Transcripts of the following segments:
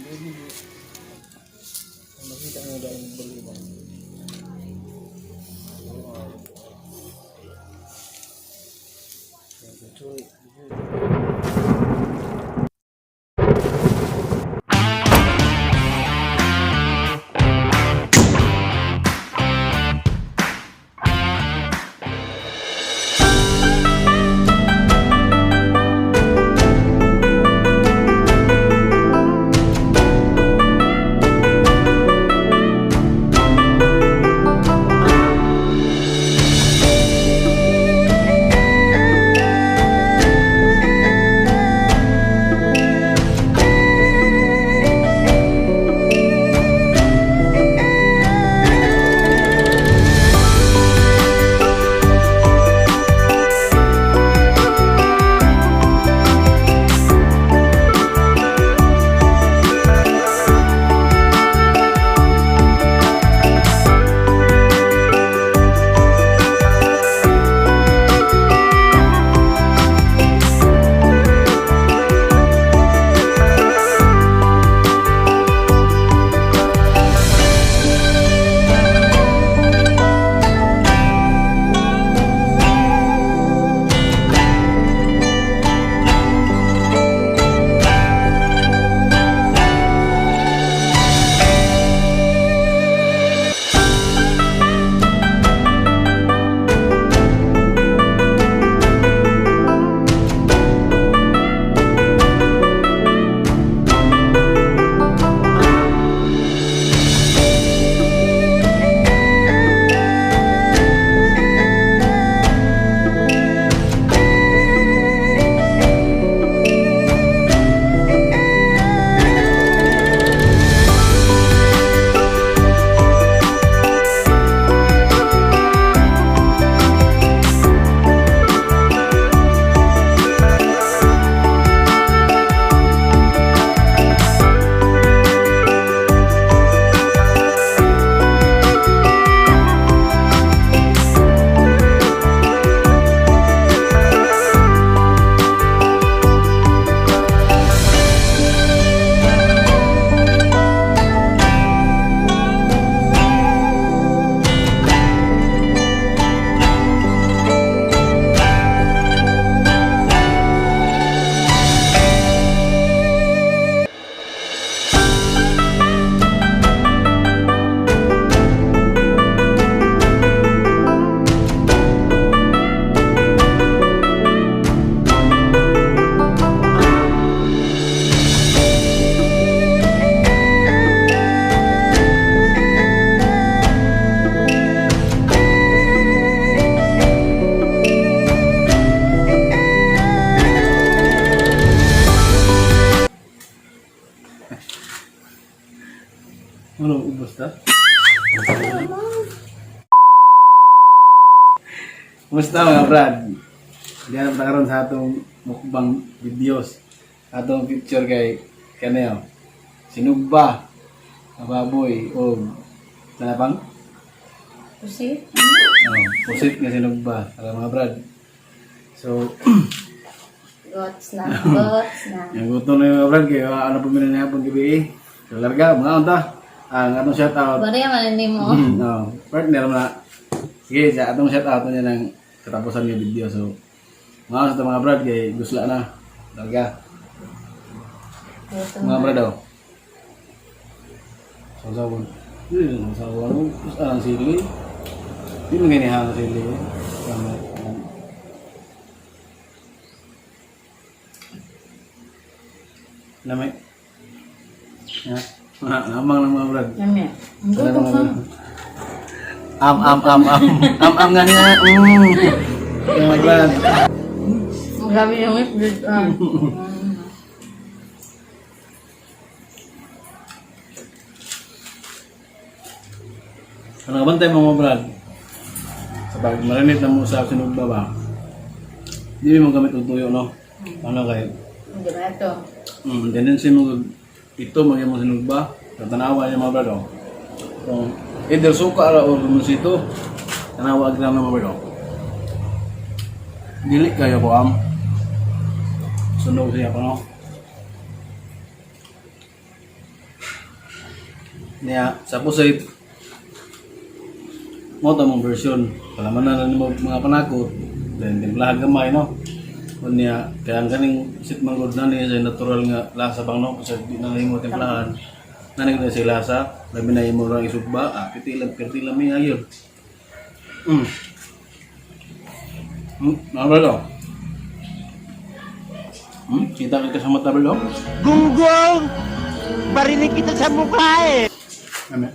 Dili. Ang makita nga dahil bali ba? Wow. Sorry. Ano, ubos ta? Kumusta, mga brad? Diyan na karon sa atong mukbang videos. Atong picture kay kaneo. Sinugba, baboy o sana pang? Pusit? Oh, pusit nga sinugba para mga brad. So, Gots na. Gots na. yung gutom na yung mga brad kay ano po mi hapon gabi eh. So larga mga unta. Ang atong shout out. Bariya man ni mo. No, partner mo na. Sige, sa atong shout out niya ng katapusan ng video. So, mga sa mga brad kay gusla na. Larga. Gutom Mga na. brad oh. Sawsawan. Yun, sawsawan. Tapos ang sili. Di mo ganyan ang sili. Tama. Lamay. Ha? Lamang lang, mga brad. Yummy. Ang Wala gutom mga na. brad. Am, am, am, am. Am, am nga nga. Mga brad. Grabe yung ipit. Ah. Ano ka bantay mo, mga brad? Sa pag marinate na mo sa sinugba ba? Di mo gamit og tuyo, no? Ano kay? Hindi ba ito? Tendency mo ito magyam mo sinugba. Sa tanawa niya, mga brad, oh. So, either suka ra o limoncito. Tanawa ang lang, mga brad, oh. Dili kayo ko am. Sunog siya pa, no? Niya, sa pusit, mo ta mong version. Palaman na nimo mga panakot, then timplahan gamay, no? Unya, kaya ang kaning sit manggod na niya sa natural nga lasa bang no, kasi di na nimo timplahan. Naning na siya lasa, labi na imo lang isugba, ah, piti lang, piti lang may ayun. Mga brad, oh. Kita kita sa mata, brad, oh. Gunggong! Barinig kita sa mukha eh! Ano?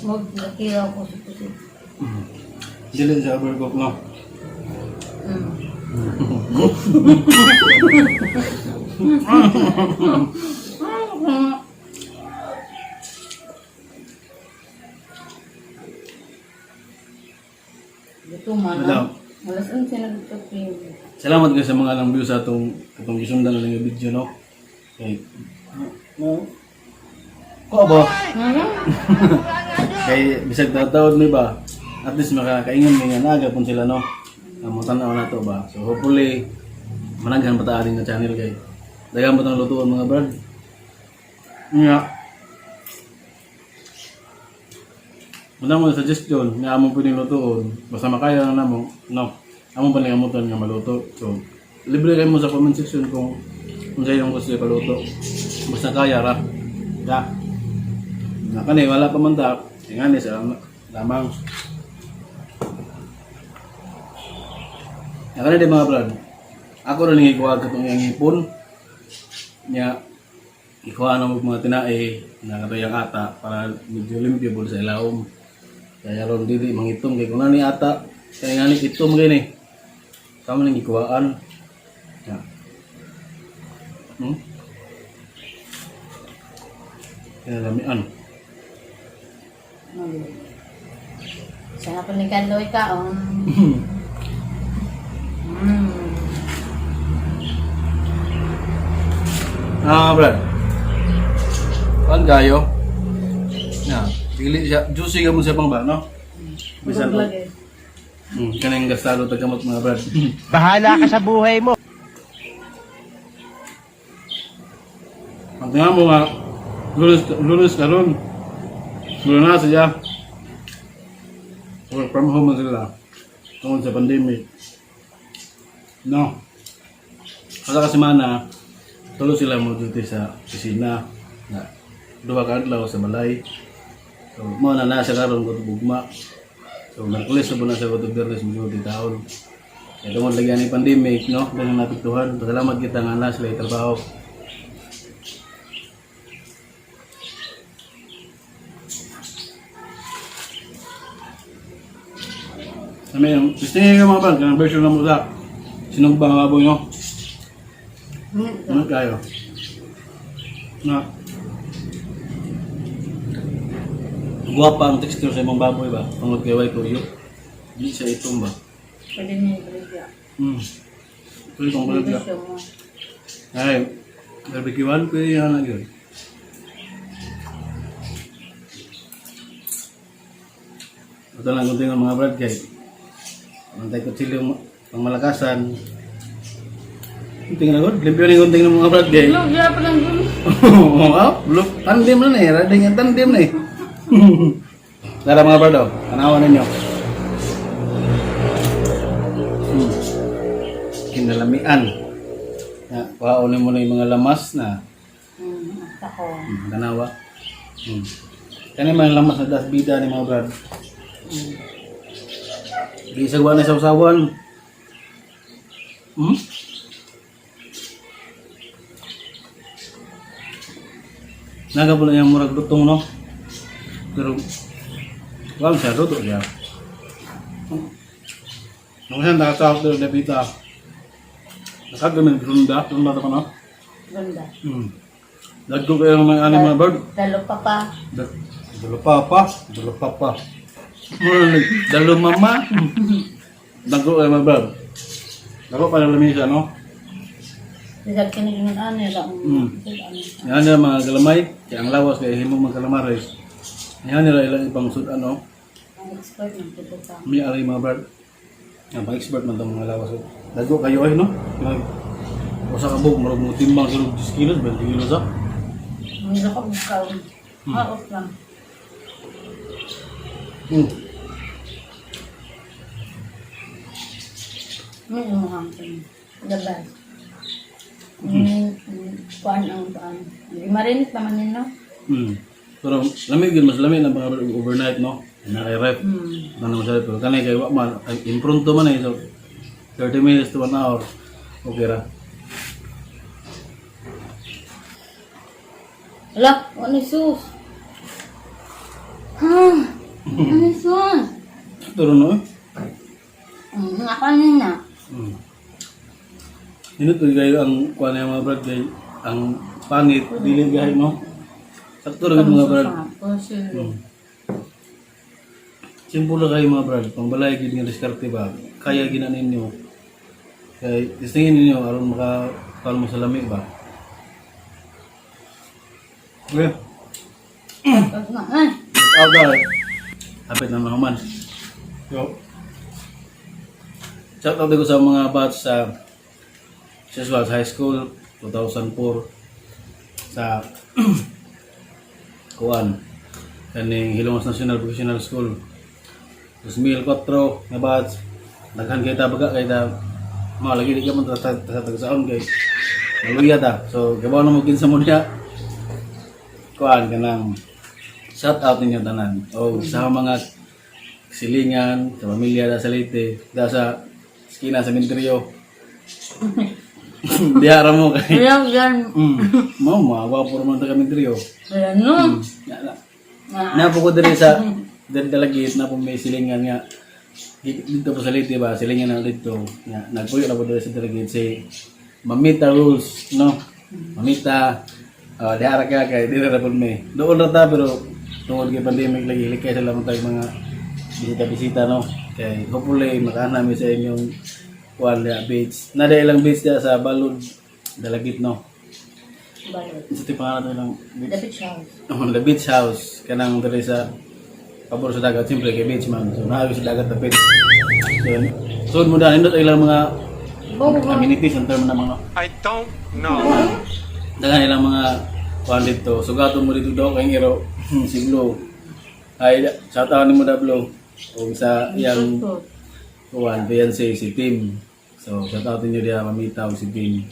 Wag nakilaw ko sa pusit. Dili sa overcook, no? Dito man. Wala. Alas 11 na dito. Salamat guys sa mga lang views sa atong gisundan na lang yung video, no? Kay no. Ko ba? Ano? Kay bisag tatawad mi ba? At least makakaingon mi nga naga pun sila, no? Ang tan-aw na to ba? So hopefully managhan pa ta aning nga channel kay. Daghan pa tang lutuon mga brad. Nga. Wala mo suggestion nga among pwedeng lutuon. Basta makaya na namo, no. Among palingamutan nga maluto. So, libre kayo mo sa comment section kung sa iyong gusto ipaluto. Basta kaya ra. Ya. Na kani wala pa man ta. Ingani sa lamang. Na kani di mga brad. Ako rin ikuha katong iyang ipon. Nya ikuha na mo mga tinae na katong iyang ata para medyo limpyo bud sa ilawom. Kaya ron dili mangitom kay kung nani ata kay ngani itom kay ni. Kamo nang ikuhaan. Ya. Kaya lamian. Sana pa ni Kandoy ka. Oh. Ah, brad. Kan kayo? Na, dili siya juicy ka mo siya pang ba, no? Bisan Vlog ko. eh. Kaning gastado tagamot mga brad. Bahala ka sa buhay mo! Ang tingnan mo nga, lunes, lunes karon. Lunes na siya. Work from home na sila. Tungkol sa pandemic. No. Kasi kasi mana, tulo sila mo duty sa opisina. Na, duha ka adlaw sa balay. So, mo na na siya karon ko bugma. So, Merkulis na po na siya ko Biyernes mo duty taon. Kaya tungod lagi ani pandemic, no? Dahil napiktuhan. Pasalamat kita nga na sila trabaho. Ano yung, gusto niyo yung mga bang, kanang version ng musa. Sinugba nga baboy, no? Ano kayo? Na. Guwapa ang texture sa imong baboy ba? Tungod kay way tuyo. Di siya itom ba? Pwede niya i-vlog. Pwede kong bulag Gusto mo. Ay, barbecuean, pwede yan lang yun. Ito lang kunti ng mga brad kay. Mantay kutsilyo pangmalakasan. Kunting na god, limpyo ni kunting ng mga brad kay. Vlog, wala pa lang dun. Oo, blue. Tandem na eh, rading ang tandem na eh. Tara mga brad, oh. Tanawan ninyo. Kinalamian. Na, kuhaon mo na yung mga lamas na. Ako. Tanawa. Kani mga lamas na dasbida ni mga brad. Di sa na sa usawan. Naga po na yung murag lutong, no? Pero, wala siya, luto siya. Nung siya nakasahap doon na pita, nakagamin runda, runda pa no? Ganda. Dagko kayo ng mga ano, mga bird. Dalo pa pa. Dalo papa, dalo papa. Dalo mama. Dagko kayo mga bird. Dako pa na lamisa, no? Bisag kinigingan ano eh. Yan nila mga galamay, kaya ang lawas kaya himong mga calamares. Yan nila ilang ibang sud ano, Ang expert ng tuto pa. may aray mga bird. Ang pang-expert man tong mga lawas. Dagko kayo ay no. Usa ka buok murag mo timbang sa 10 kilos, 20 kilos ah. Hindi ko kaon. Haot lang. May umuhang the best. Kuan ang kuan. Hindi marinit naman yun, no? Pero lamig yun, mas lamig na mga overnight, no? Na kay ref. Ano mo siya, pero kanay kay wa man, ay, impromptu man eh. So, 30 minutes to 1 hour. Okay ra. Hala, ano sus? Ha? Ano sus? Pero no eh. Ako ano na. Nindot po kayo ang kuha na yung mga brad kay ang pangit, dili gahi no? Sakto ra gid mga brad. Simple ra kayo mga brad, pangbalay gid nga diskarte ba. Kaya gina ninyo. Kay testingin ninyo aron maka kuan mo sa lami ba. Okay. Pag na, ay. Out na. Hapit na mga man. Yo. Shout out ko sa mga batch sa Seswals High School 2004 sa kuan kaning Hilongos National Vocational School 2004 nga batch. Daghan kay ta baga kay ta mga lagi di ka man ta ta tagsaon kay naluya ta, so gabaw na mo kinsa mo niya kuan kanang shout out ninyo tanan o sa mga silingan sa pamilya da sa Leyte da sa skina sa Menterio diha ra mo kay Ayaw yan. Mo maawa puro man ta kaminteryo. Ayan, no? Na, na. Ah. Napo ko diri sa diri dalagit na po may silingan nga dito po sa Leyte ba silingan na dito nga nagpuyo na po diri sa dalagit si Mamita Rules, no? Mamita, diha ra ka kay diri ra pud mi doon ra ta, pero tungod kay pandemic lagi likay sa lamang tayo mga bisita-bisita, no? Kay hopefully makaana mi sa inyong kuan diha beach na dahil ilang beach diha sa Balud Dalagit, no? Balot. Sa tipangalan to ilang beach. The beach house. Oh, the beach house kanang diri sa pabor sa dagat, siyempre kay beach man, so naayo sa dagat dapat, so sud mo dahil nindot ilang mga amenities ang term na mga I don't know. Daghan ilang mga kuan dito, sugaton mo dito daw kay iro si Blue ay shout out nimo da Blue o sa iyang kuan fiancé si Tim. So shout out ninyo diha mamita og si Tim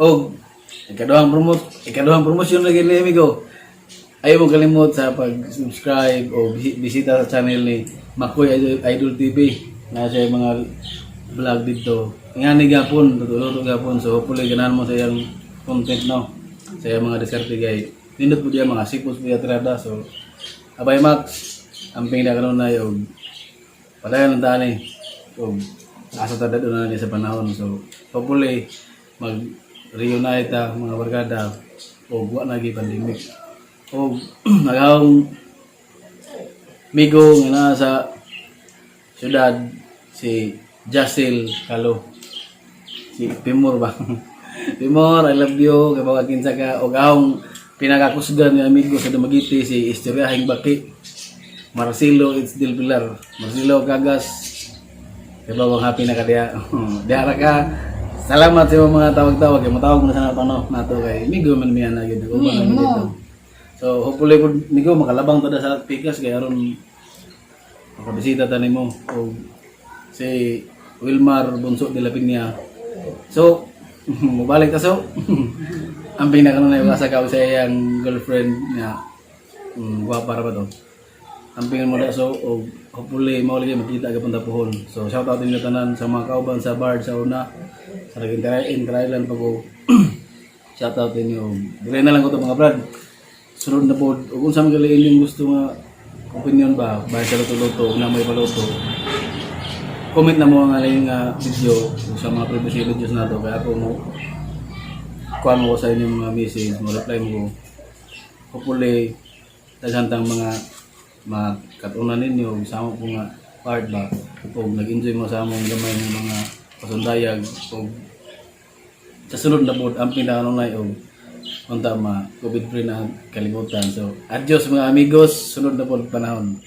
og ikaduhang promosyon lagi ni amigo. Ayaw mo kalimot sa pag-subscribe o bisita sa channel ni Makoy Idol, Idol TV na siya yung mga vlog dito. Nga ni gapon, luto gapon. So hopefully ganahan mo sa iyang content, no. Sa iyang mga diskarte kay nindot po diya mga sipos po diya tirada. So abay Max, amping na kanunay og padayon ang tani og asa ta dadon na ni sa panahon. So hopefully mag reunite ta mga barkada og wa na gyud pandemic. Og nagahong migo nga naa sa syudad si Jasil Kalo. Si Timur ba? Timur, I love you. Kapag kinsa ka. Og ahong pinakakusgan ni amigo sa Dumaguete si Istoryaheng Baki. Marcelo It's Del Pilar. Marcelo Cagas. Kabawang happy na ka diha. Diha ra ka. Salamat sa imong mga tawag-tawag. Kay motawag mo na sa nato no nato kay migo man miya na gyud. Uban na dito. So hopefully pud migo makalabang ta da sa pikas kay aron makabisita ta nimo og si Wilmar Bunso de la Peña. So, mubalik ta so. Ang pinaka na sa ka sa iyang girlfriend nga gwapa ra ba to. Ampingan mo da so og hopefully mao lagi makita gapon ta puhon. So shout out inyo tanan sa mga kauban sa bar sa una sa naging Island pag ko. Shout out inyo. Dili na lang ko to mga brad. Sunod na pod ug unsa man gali inyong gusto nga opinion ba bahin sa luto-luto na may paluto. Comment na mo ang aling nga video ug sa mga previous videos nato kaya ako mo kuan mo ko sa inyong mga message, mo reply mo ko. Hopefully daghan tang mga makatunan ninyo sa amo po nga part ba ug nag-enjoy mo sa among gamay ng mga pasundayag ug sa sunod na pod ang pinakaunay og unta ma COVID free na ang kalibutan. So adios mga amigos, sunod na pod panahon.